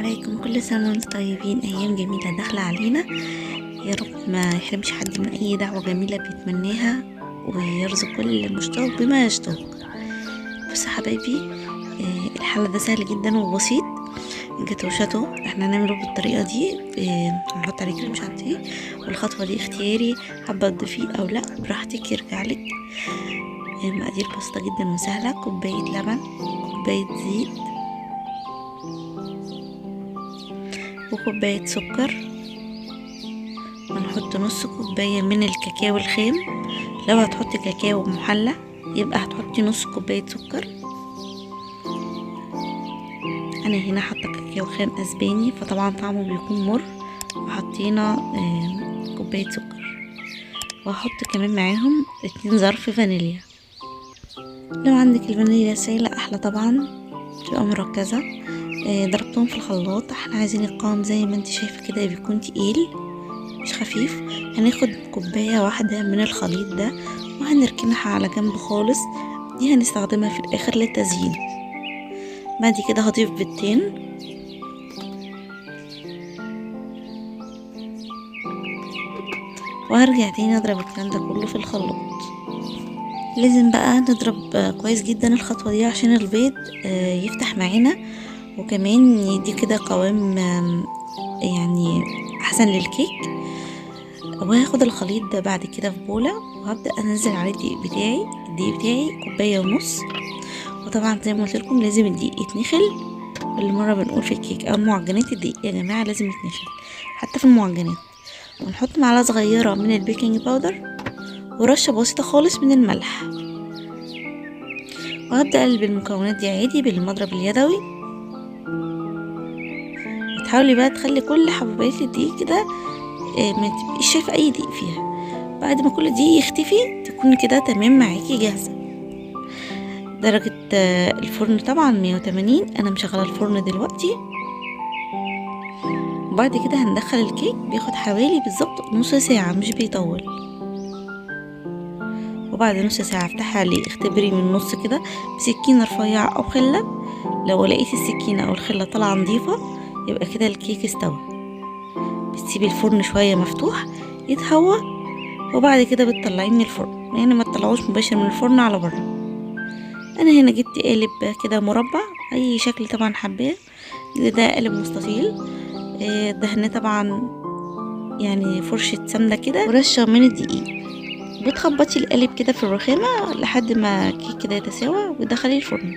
عليكم، كل سنة وانتم طيبين. ايام جميلة داخلة علينا، يا رب ما يحرمش حد من اي دعوة جميلة بيتمناها، ويرزق كل مشتاق بما يشتاق. بصوا يا حبايبي، الحل ده سهل جدا وبسيط. جاتو شاتو احنا هنعمله بالطريقة دي، هنحط عليه كريم شانتيه، والخطوة دي اختياري، حابة تضيفيه او لا براحتك، يرجعلك. مقادير بسيطة جدا وسهلة: كوباية لبن، كوباية زيت، وكوباية سكر، ونحط نص كوباية من الكاكاو الخام. لو هتحطي كاكاو محلى يبقى هتحطي نص كوباية سكر. انا هنا حاطه كاكاو خام اسباني، فطبعا طعمه بيكون مر، وحطينا كوباية سكر. وهحط كمان معاهم 2 ظرف فانيليا. لو عندك الفانيليا سايله احلى طبعا، تبقى مركزه. ضربتهم في الخلاط. احنا عايزين القوام زي ما انت شايفه كده بيكون تقيل مش خفيف. هناخد كوباية واحدة من الخليط ده وهنركنها على جنب خالص، دي هنستخدمها في الاخر للتزيين. بعد كده هضيف بيضتين، وهرجع تاني اضرب الكلام ده كله في الخلاط. لازم بقى نضرب كويس جدا الخطوة دي عشان البيض يفتح معانا، وكمان يدي كده قوام يعني احسن للكيك. وهاخد الخليط ده بعد كده في بولة، وهبدأ انزل عليه الدقيق بتاعي. الدقيق بتاعي 1.5 كوباية، وطبعا زي ما قلت لكم لازم الدقيق يتنخل. كل مرة بنقول في الكيك او المعجنات الدقيق يا جماعة لازم يتنخل حتى في المعجنات. ونحط معلقه صغيرة من ال baking powder، ورشه بسيطة خالص من الملح. وهبدا اقلب المكونات دي عادي بالمضرب اليدوي. وتحاولي بقى تخلي كل حبوبات الدقيق كده ما تبقيش شايفه اي دقيق فيها. بعد ما كل دقيق يختفي تكون كده تمام معاكي جاهزة. درجة الفرن طبعا 180، انا مشغله الفرن دلوقتي. وبعد كده هندخل الكيك، بياخد حوالي بالظبط نص ساعة، مش بيطول. وبعد نص ساعة افتحي عليه، اختبري من النص كده بسكينة رفيعة او خلة. لو لقيتي السكينة او الخلة طالعة نظيفة يبقى كده الكيك استوى. بتسيبي الفرن شوية مفتوح يتهوى، وبعد كده بتطلعيه من الفرن، يعني ما تطلعوش مباشر من الفرن على بره. انا هنا جبت قالب كده مربع، اي شكل طبعا حباه. ده قالب مستطيل، دهناه طبعا يعني فرشة سمنة كده ورشة من الدقيق. بتخبطي القالب كده في الرخامة لحد ما الكيك كده يتساوى، وتدخليه الفرن.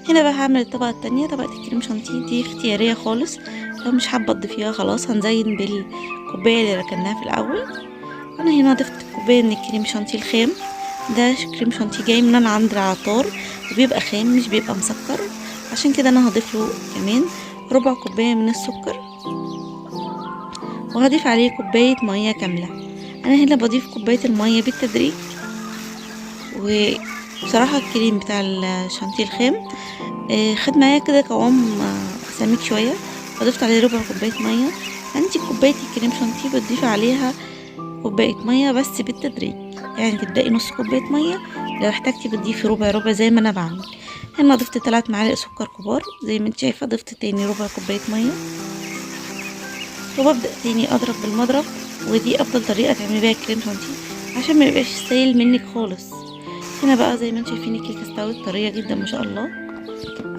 هنا بقى هعمل الطبقة التانية، طبقة الكريم شانتيه. دي اختيارية خالص، لو مش حابة تضيفيها خلاص. هنزين بالكوباية اللي ركناها في الاول. انا هنا ضفت كوباية من الكريم شانتيه الخام. ده كريم شانتيه جاي من عند العطار، وبيبقى خام مش بيبقى مسكر، عشان كده انا هضيف له كمان ربع كوباية من السكر، وهضيف عليه كوباية مية كاملة. انا هنا بضيف كوباية المية بالتدريج. وبصراحة الكريم بتاع الشانتيه الخام خد معايا كده قوام سميك شوية، فضفت عليه ربع كوباية مية. انتي كوباية الكريم شانتيه بتضيفي عليها كوباية مية بس بالتدريج، يعني تبدأي نص كوباية مية، لو احتاجتي بتضيفي ربع ربع زي ما انا بعمل. هنا ضفت 3 معالق سكر كبار زي ما انت شايفه، ضفت تاني ربع كوباية مية، وببدأ تاني اضرب بالمضرب. ودي افضل طريقه تعملي بيها الكريم شانتيه عشان ما يبقاش سايل منك خالص. هنا بقى زي ما انتم شايفين الكيكه استوت طرية جدا ما شاء الله.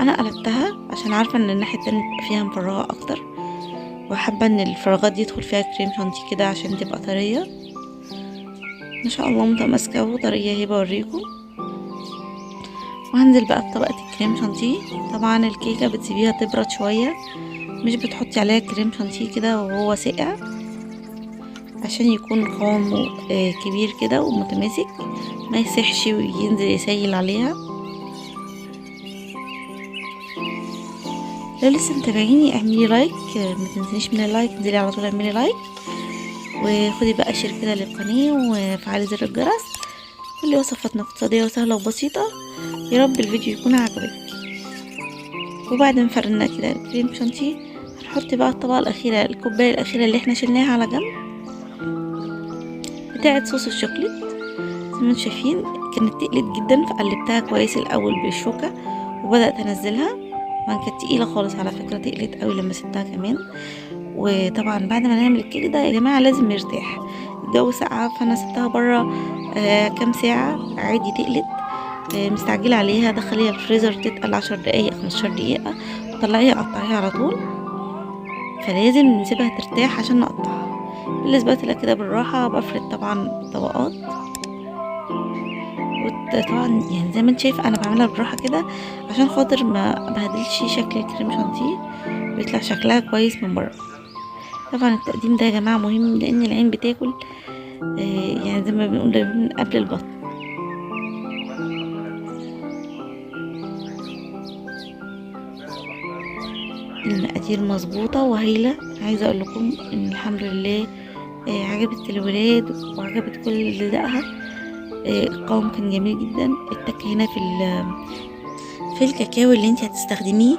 انا قلبتها عشان عارفه ان الناحية التانية بيبقى فيها مفرغة اكتر، وحابة ان الفراغات دي يدخل فيها كريم شانتيه كده عشان تبقى طرية ما شاء الله، متماسكة وطريه اهي بوريكم. وهنزل بقى بطبقه الكريم شانتيه. طبعا الكيكه بتسيبيها تبرد شوية، مش بتحطي عليها كريم شانتيه كده وهو ساقع، عشان يكون قوامه كبير كده ومتماسك، ما يسحش وينزل يسيل عليها. لو لسه متابعيني اعملي like، ما تنسيش من ال like، انزلي على طول اعملي like، وخدي بقى share كده للقناة، وفعلي زر الجرس. كل وصفاتنا اقتصادية وسهلة وبسيطة. يا رب الفيديو يكون عجبك. وبعد ما فرنا كده الكريم شانتيه هنحط بقى الطبقة الاخيرة، الكوباية الاخيرة اللي احنا شلناها على جنب بتاعه صوص الشوكليت. زي ما انتم شايفين كانت تقلت جدا، فقلبتها كويس الاول بالشوكة وبدات انزلها. طبعا كانت تقيلة خالص على فكرة، تقلت قوي لما سبتها كمان. وطبعا بعد ما نعمل الكيك ده يا جماعة لازم يرتاح، الجو ساقعه، فانا سبتها بره كام ساعة عادي تقلت. مستعجلة عليها، دخليها الفريزر تتقل 10 دقايق 15 دقيقة، طلعيها قطعيها على طول. فلازم نسيبها ترتاح عشان نقطعها. بالسباتلا كده بالراحة بفرد طبعا طبقات. وطبعا يعني زي ما انت شايفه انا بعملها بالراحة كده عشان خاطر ما بهدلش شكل الكريم شانتيه، بيطلع شكلها كويس من بره. طبعا التقديم ده يا جماعة مهم، لان العين بتاكل يعني زي ما بنقول من قبل البطن. المقادير مظبوطة وهايله. عايزه اقول لكم ان الحمد لله عجبت الولاد وعجبت كل اللي دقها. القوام كان جميل جدا. التكه هنا في الكاكاو اللي انت هتستخدميه،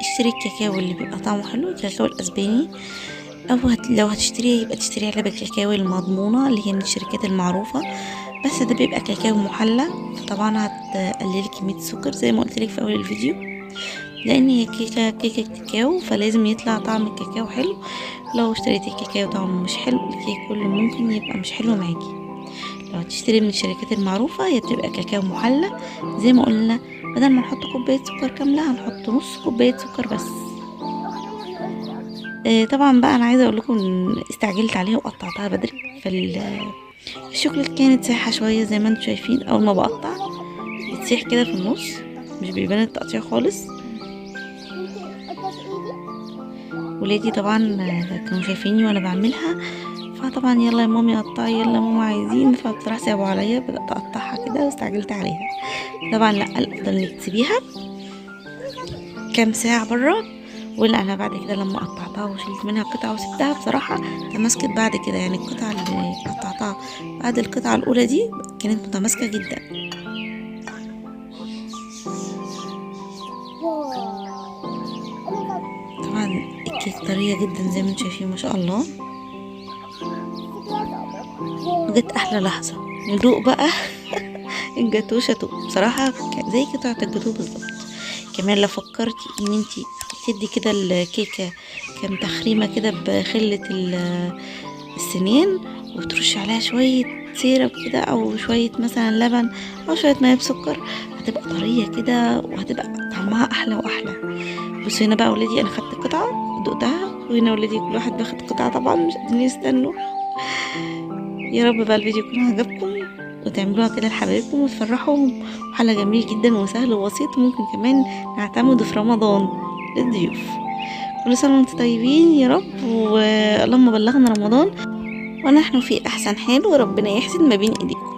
اشتري الكاكاو اللي بيبقى طعمه حلو، الكاكاو الاسباني، او لو هتشتريه يبقى تشتري علبة الكاكاو المضمونه اللي هي من الشركات المعروفة، بس ده بيبقى كاكاو محلى، فطبعا هتقللي كمية السكر زي ما قلت لك في اول الفيديو، لان هي كيكة كاكاو فلازم يطلع طعم الكاكاو حلو. لو اشتريتي الكاكاو طعمه مش حلو، الكيك كله ممكن يبقى مش حلو معاكي. لو هتشتري من الشركات المعروفة هي بتبقى كاكاو محلى زي ما قلنا، بدل ما نحط كوباية سكر كاملة هنحط نص كوباية سكر بس. طبعا بقى انا عايزه اقول لكم استعجلت عليها وقطعتها بدري، فالشوكولاته كانت سايحه شوية زي ما انتم شايفين. اول ما بقطع بتسيح كده في النص، مش بيبان التقطيع خالص. ولادي طبعا كانوا شايفيني وانا بعملها، فطبعا يلا يا مامي قطعي، يلا يا ماما عايزين، فبصراحة صعبوا عليا، بدات اقطعها كده واستعجلت عليها. طبعا لا، الافضل انك تسيبيها كام ساعة بره. ولا انا بعد كده لما قطعتها وشلت منها قطعه وسبتها بصراحة تماسكت بعد كده، يعني القطعة اللي قطعتها بعد القطعة الاولى دي كانت متماسكة جدا. طبعا الكيك طرية جدا زي ما انتم شايفين ما شاء الله. وجت احلى لحظة ندوق بقى الجاتوه شاتو، بصراحة زي قطعه الجاتوه بالظبط. كمان لو فكرتي ان انتي تدي كده الكيكه كام تخريمه كده بخله السنين، وترشي عليها شوية syrup كده، او شوية مثلا لبن، او شوية مية بسكر، هتبقى طرية كده وهتبقى طعمها احلى واحلى. بصوا هنا بقى ولادي انا خدت قطعه دقتها، وهنا ولادي كل واحد باخد قطعه، طبعا مش قادرين يستنوا. يا رب بقى الفيديو يكون عجبكم وتعملوها كده لحبايبكم وتفرحوهم. وحلقة جميل جدا وسهل وبسيط، ممكن كمان نعتمده في رمضان للضيوف. كل سنة وانتم طيبين يا رب، واللهم بلغنا رمضان ونحن في احسن حال، وربنا يحسن ما بين ايديكم.